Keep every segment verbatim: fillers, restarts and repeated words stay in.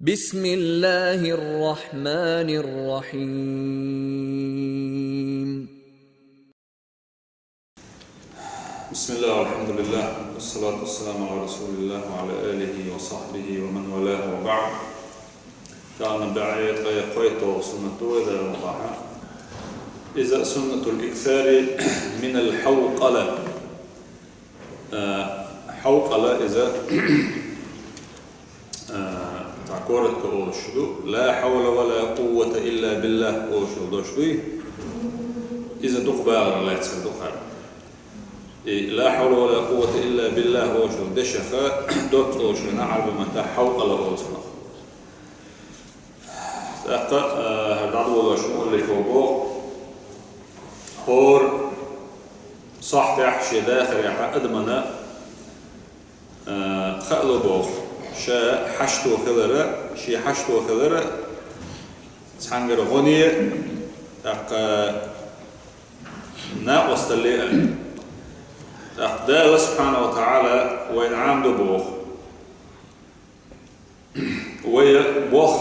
بسم الله الرحمن الرحيم. بسم الله والحمد لله والصلاة والسلام على رسول الله وعلى آله وصحبه ومن والاه وبعد. Тана баьӀе ткъе кхойтталгӀа суннат ду вай Даьла мукъалахь. Иза سنة الإكثار من الحوقلة. Э, хьавкъала иза, э, цхьа коротко олуш ду. لا حول ولا قوة إلا بالله олуш йолу дош дуй. Иза дукха багӀар лаьцна ду хӀара. И لا حول ولا قوة إلا بالله олуш йолу дешах доцца олуш вайна Ӏарбийн маттахь хьавкъала олу цунах. ТӀаккха, э, хӀара дӀадолош муаллифо боху, хӀора сахьтехь шен дахарехь адамана, э, хаало боху, ша хьашто хилара, шен хьашто хилара цхьаьнгара гӀоне, тӀаккха накъосталле а. ТӀаккха Дала субхьанаху ва таӀала вайна Ӏамадо боху. Вай болх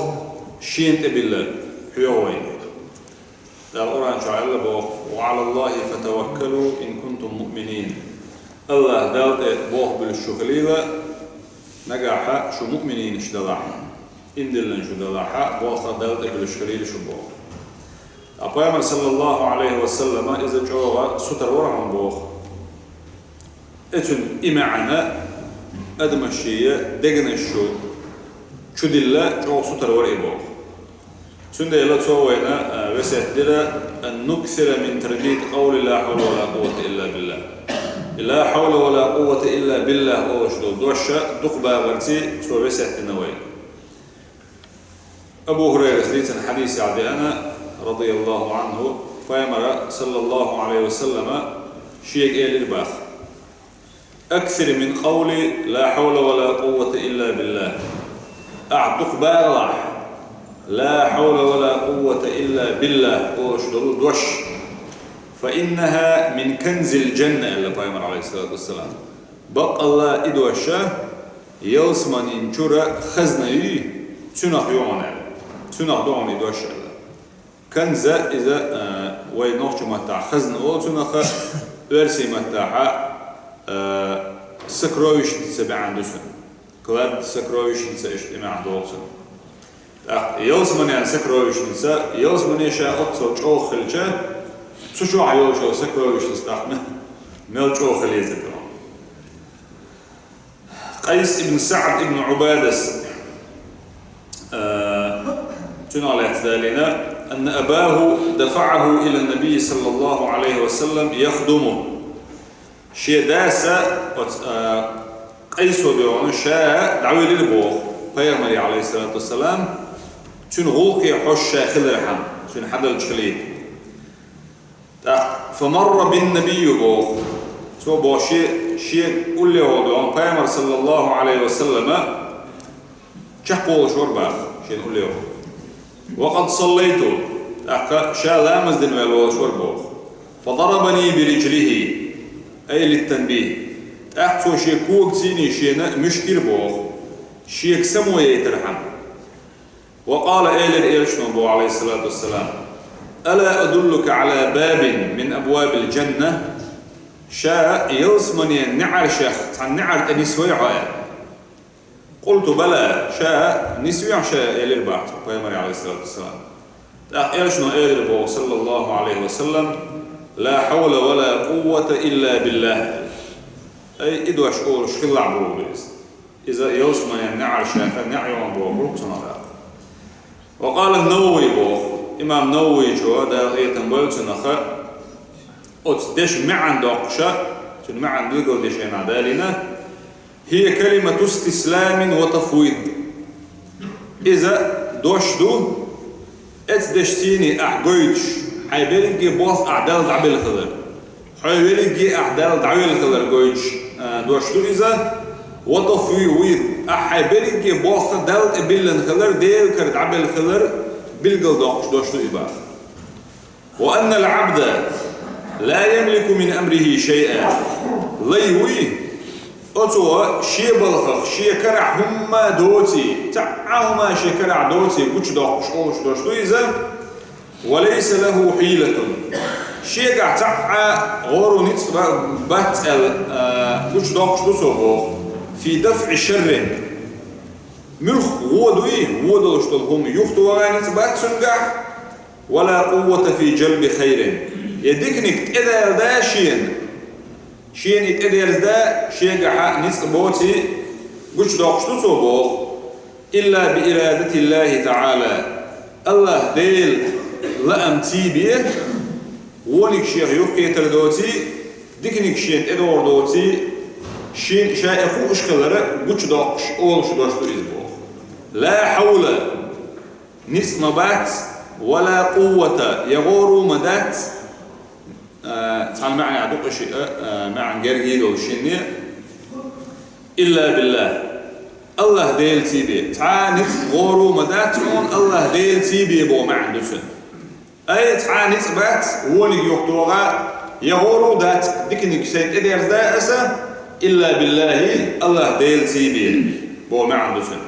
шена тӀе биллар хьоьгу вай. Дала Къуръан чохь аьлла боху: وعلى الله فتوكلوا إن كنتم مؤمنين. АллахӀ Далла тӀе болх буьлуш шу хилийла, нагахь шу муъмининаш далахь, иман диллина шу далахь, болх Далла тӀе буьлуш хилийла шу боху. Ткъа Пайхамар, саллаллаху Ӏалайхи ва саллама, иза чӀогӀа сутара вара хьуна боху. Эцун и маьӀна адамаш шен дегнаш шу чудилла чӀогӀа сутара вара и боху. Цундела цо вайна, а, весет дира: أن نكثر من ترديد قول لا حول ولا قوة إلا بالله. И لا حول ولا قوة إلا بالله олуш долу дош дукха багӀарций цо весет дина вайна. Абу ХӀурайрас дийцина хьадисехь деана, радияллаху Ӏанху, Пайхамара, саллаллаху Ӏалайхи ва саллама, шега элира баха: أكثر من قول لا حول ولا قوة إلا بالله. Ахь дукха багӀалахь, لا حول ولا قوة إلا بالله олуш долу дош. فإنها من كنز الجنة, аьлла Пайхамара, Ӏалайхиссалату вассалам. Баккъалла и дош ялсаманин чуьра хазна юй, цуьнах ю хьуна аьлла. Цуьнах ду хьуна и дош аьлла. Канза иза, а, вай нохчийн маттахь хазна олу цунах, оьрсийн маттахь, а, сокровищница баьӀна ду цуьнан. Клад сокровищница иштта и маьӀна долу цуьнан. ТӀаккха ялсаманин сокровищница, ялсамане ша оццул чӀогӀа хилча, цу чохь йолчу сокровищница тӀаккха мел чӀогӀа хила еза. Къайс ибн СаӀд ибн Ӏубадас, а, цуьнах лаьцна далийна: أن أباه دفعه إلى النبي صلى الله عليه وسلم يخدمه. Шен дас оцу, а, Къайсо бохуш ша дӀавелира боху Пайхамаре, Ӏалайхиссалату вассалам, цуьнан гӀуллакхе хьожуш ша хилархьама, цуьнан хьадалча хилийта. ТӀаккха فمر بي النبي боху. Цо боху шен, шен уллехула боху Пайхамар, саллаллаху Ӏалайхи ва саллама, чекхволуш вара боху шен уллехула. وقد صليت, тӀаккха ша ламаз дина ваьлла волуш вара боху. فضربني برجله, أي للتنبيه. ТӀаккха цо шен когаций шена муьшкира боху, шега само яйтархьама. وقال, элира элчано боху, Ӏалайхиссалату вассалам: ألا أدلك على باب من أبواب الجنة؟ Ша ялсаманин неӀаршех цхьана неӀар тӀе нисвай хьо аьлла. قلت: بلى, ша нисвехьа ша, элира боху Пайхамаре, Ӏалайхиссалату вассалам. ТӀаккха элчано элира боху, саллаллаху Ӏалайхи ва саллам: لا حول ولا قوة إلا بالله. Ай, и дош олуш хилла боху иза. Иза ялсаманин неӀаршех неӀ йогӀу боху цунах. وقال النووي боху, имам Нававичо, Дала къинхетам бойла цунах, оцу дешан маьӀна доккхуш, цуьнан маьӀна билгалдеш вайна далийна: هي كلمة استسلام وتفويض. Иза дош ду, эцу дешций ахь гойтуш, хьайн берриге болх ахь Далла дӀабелла хилар. Хьо верриге ахь Далла дӀавелла хилар гойтуш, а, дош ду иза. وتفويض, ахь хьайн берриге болх Далла тӀе биллина хилар, Делан кара дӀабелла хилар билгалдоккхуш дош ду и боху. وأن العبد لا يملك من أمره شيئا. Лай вуй, Оцо шен балхах, шен карахь хӀумма доций, цхьа а хӀума шен карахь доций гучудоккхуш олуш дош ду иза. وليس له حيلة. Шегахь цхьа а гӀоро ницкъ ба-, бац аьлла, а, гучудоккхуш ду цо боху. في دفع شر. Муьлхха гӀо дуй, гӀо долуш долу хӀума юхатоха ницкъ бац цуьнгахь. ولا قوة في جلب خير. Я диканиг тӀедала да шена. Шена и тӀедерза да, шегахь а ницкъ боций, гучудоккхуш ду цо боху. إلا بإرادة الله تعالى. АллахӀ Делан лаамций бен, вониг шех юхакхетар доций, диканиг шена тӀедогӀур доций, шен, ша и хууш хилар гучудоккхуш олуш дош ду иза боху. لا حول. Ницкъ ма бац, ولا قوة, я гӀоро ма дац, а, цхьана маьӀнехь ду-кх и шиъ, а, маьӀна герга долуш шинне, إلا بالله. АллахӀ Делаций бен. Цхьа а ницкъ, гӀоро ма дац хьуна, АллахӀ Делаций бен боху маьӀна ду цуьнан. Ай, цхьа а ницкъ бац, вониг юхатоха, я гӀоро дац, диканиг сайна тӀедерза да аса, إلا بالله, АллахӀ Делаций бен боху маьӀна ду цуьнан.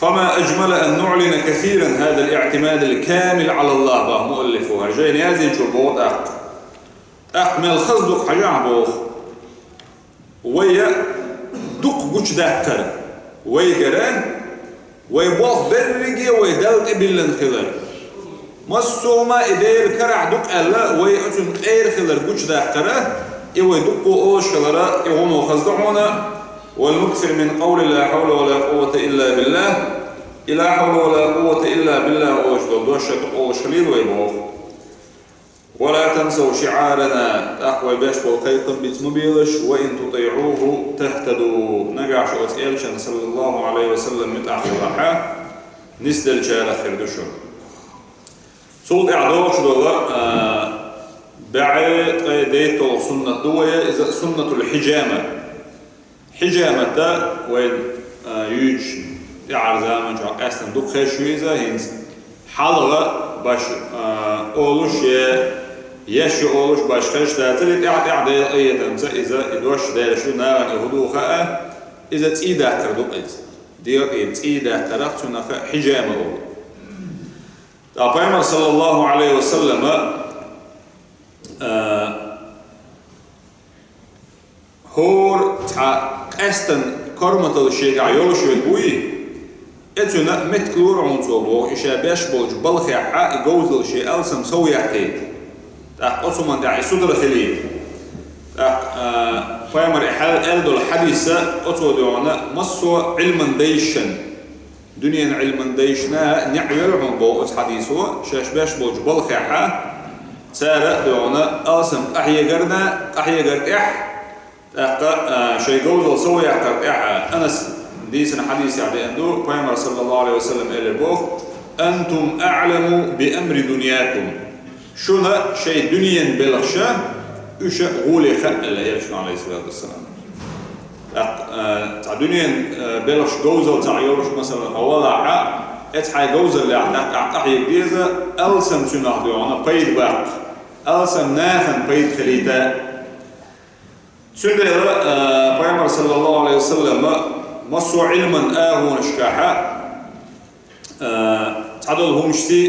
فما أجمل أن نعلن كثيرا هذا الاعتماد الكامل على الله, боху муаллифо, хӀара жайна яздинчо боху тӀаккха. ТӀаккха мел хаза ду-кх хьажахь боху. Вай дукха гучудаккхар, вайгара, вай болх берриге вай Далла тӀе биллина хилар. Массо а хӀума и Делан карахь ду-кх аьлла, вай оцунна къера хилар гучудаккхара, и вай дуккха олуш хилара, и гӀуно хаза ду хьуна, ولنكثر من قول لا حول ولا قوة إلا بالله, и لا حول ولا قوة إلا بالله олуш долу дош ша дукха олуш хилийла вай боху. ولا تنسوا شعارنا, тӀаккха вай беш болу кхайкхам биц ма белаш, وإن تطيعوه تهتدوا. Нагахь шу оцу элчанна, саллаллаху Ӏалайхи ва саллам, муьтӀахь хилахь, нисделлачарах хир ду шу. Цул тӀаьхьа догӀуш долу, а, бӀе ткъе дейтталгӀа суннат ду вай, иза суннатул хьижама. Хьижамат вай, а, юьйцуш тӀаьхьара заманчохь къаьстина дукха хезаш ю иза, хӀинца хьалха баш, а, олуш я еш ю олуш баш хезаш дацара, и тӀаьхьа-тӀаьхьа Делан къинхетамца иза и дош дераш ю, нахана и хӀун ду хаьа, иза цӀий даккхар ду-кх иза. ДегӀан тӀера цӀий даккхарах цунах хьижама олу. Ткъа Пайхамар, саллаллаху Ӏалайхи ва саллама, а, хӀора цхьа къаьстина корматалла шегахь йолуш верг вуй, оцунна меттиг лора хьуна цо боху, и ша беш болчу балхехь а и говзалла шен алсам сов яккхийта. ТӀаккха оцу хӀуманна тӀехь и судара хилийта. ТӀаккха, а, Пайхамара и хьал аьлла долу хьадиса оцо дуьхьал массо а Ӏилман дайшна, дуьненан Ӏилман дайшна неӀ йойла хьуна боху оцу хьадисо, шаьш беш болчу балхехь а, цара а дуьхьал алсам къахьегарна, къахьегар тӀехь, тӀаккха, а, шайн говзалла сов яккхар тӀехь а. Анас дийцина хьадисехь деана ду, Пайхамар, саллаллаху Ӏалайхи ва саллам, элира боху: «أنتم أعلم بأمر دنياكم». Шуна шайн дуьненан белхаш уьш гӀоле хаьа аьлла, элира шуна, Ӏалайхиссалату вассалам. ТӀаккха, а, цхьа дуьненан, а, белхаш говзалла цхьаъ йолуш, масала, хьо валахь а, оцу хьайн говзаллехь тӀаккха ахь къахьега деза, алсам цунах дуьхьал пайда баккха, алсам нахана пайда хилийта. Цундела, а, Пайхамар, саллаллаху Ӏалайхи ва саллама, массо а Ӏилман агӀонашкахь, а, цхьадолу хӀуманашций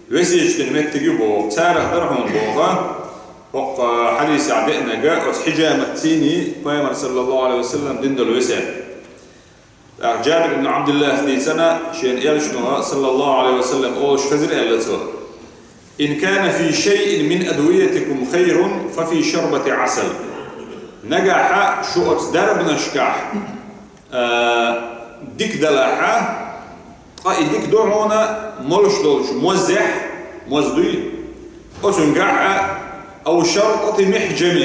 весеташ дина меттиг ю боху. Царах дара хьуна боху, хӀокху хьадисехь деанарг, оцу хьижаматций Пайхамар, саллаллаху Ӏалайхи ва саллам, дина долу весет. ТӀаккха Джабир ибн Ӏабдиллахьа дийцина, шена элчано, саллаллаху Ӏалайхи ва саллам, олуш хезира аьлла цо: «إن كان في شيء من أدويتكم خير ففي شربة عسل». Нагахь шу оцу дарбанашкахь, а, дика далахь, ткъа и дика ду хьуна молуш долчу мозехь, моз дуй, оцуьнгахь а, «أو شرطة محجم»,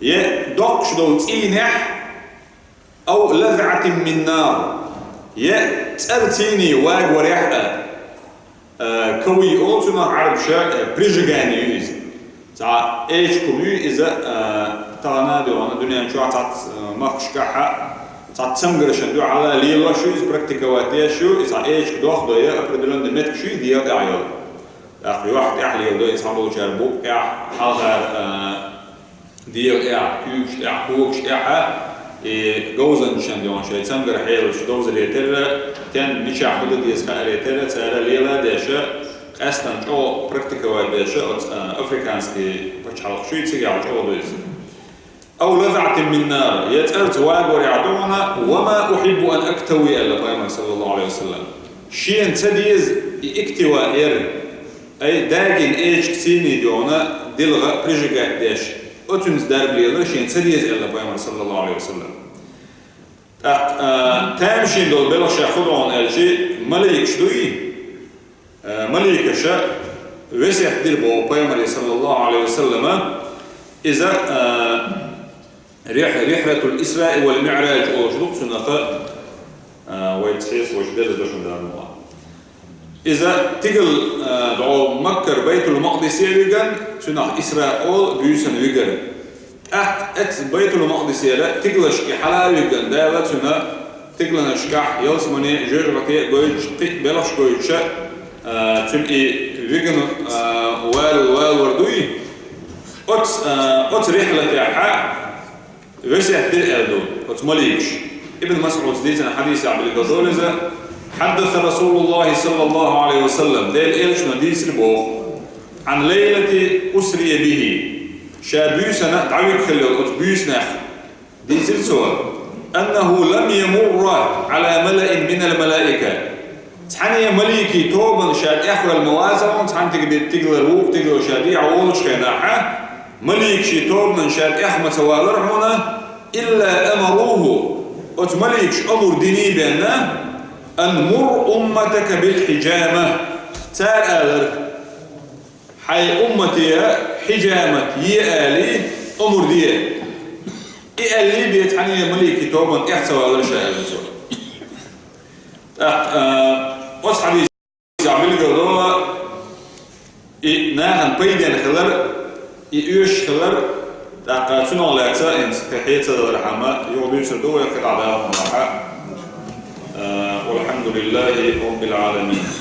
е доккхуш долу цӀийнехь, «أو لذعة من نار», е цӀарций вагорехь а, а, кавий олу цунах Ӏарбаша, а, прижигание ю иза. Цхьа эчиг хӀума ю иза, а, тахана а дуьхьал дуьнен чохь цхьацца, а, махкашкахь а, цхьацца цамгаршна дуьхьал лелош ю иза, практиковать деш ю, и цхьа эчиг дохадо я, определённый меттигаш ю и дегӀан тӀехь йолу. ТӀаккха юьхь тӀехь леладо и цхьаболчара, букъ тӀехь, хьалхара, а, ДегӀа тӀехь, куьйгаш тӀехь, когаш тӀехь, и говзанчашна дегӀан шайн цамгар хьелаш довзаре терра, тен мичахь хӀу дан деза хааре терра, цара лела а деш, къаьстина чӀогӀа практиковать деш, оцу, а, африканский пачхьалкхаш ю, цигахь чӀогӀа ду иза. أو لذعة من نار, я цӀарца вагорехь ду хьуна, وما أحب أن أكتوي, аьлла пайхамар, саллаллаху Ӏалайхи ва саллам. Шена ца деза и иктива яр, ай, дагийна эчиг сийний ду хьуна, дилха прижигать деш, оцуьнца дарба лелар шена ца деза, аьлла пайхамар, саллаллаху Ӏалайхи ва саллам. ТӀаккха, а, тамашийна долу белхаш хӀун ду хьуна аьлча, маликаш дуй, а, маликаша весет дира боху пайхамаре, саллаллаху Ӏалайхи ва саллама, иза, а, рих-, рихьлатул Исраи вал МиӀраж олуш ду цунах, а, вай цхьаьна вайша дерза дошун дар ма ван. Иза тигал, а, дӀо Маккара Байтул-Макъдисе виган, цунах Исра олу буьйсанна вигар. ТӀаккха оцу Байтул-Макъдисера тигалшка и хьала а виган, Дала цуьнан тигаланашкахь ялсамане, жоьжахате а гойтуш, кхин а белхаш гойтуш, а, цуьнан и вигна, а, вал-, валор дуй. Оцу, а, оцу рихьлатехь весет дира аьлла ду оцу маликаша. Ибн МасӀуда дийцина хьадисехь билгалдолу иза: حدث رسول الله صلى الله عليه وسلم, Делан элчано дийцира боху, عن ليلة أسري به, ша буьйсанна дӀавигна хилла йолу оцу буьйсанех дийцира цо, أنه لم يمر على ملأ من الملائكة, цхьана а маликийн тобанна ша тӀехваьлла ма вацара хьуна, цхьана тига де-, тигалара вукху тигало ша дехьа волучу хенахь, маликийн тобанна ша тӀех ма ца валара хьуна, إلا أمروه, оцу маликаша омра диний бен, أن مر أمتك بالحجامة, цара алара: «Хьайн уммате хьижамат е», — аьлла, омра де. И аьлла бен цхьана а маликийн тобанна тӀех ца валара ша, аьлла цо. ТӀаккха, а, оцу хьадисехь билгалдолу, и нахана пайденна хилар, и оьшуш хилар, тӀаккха цунах лаьцна хӀинца кхин хьеца далархьама, юха дуьйцур ду вай кхидӀа Дала мукъ лахь. А, والحمد لله رب العالمين.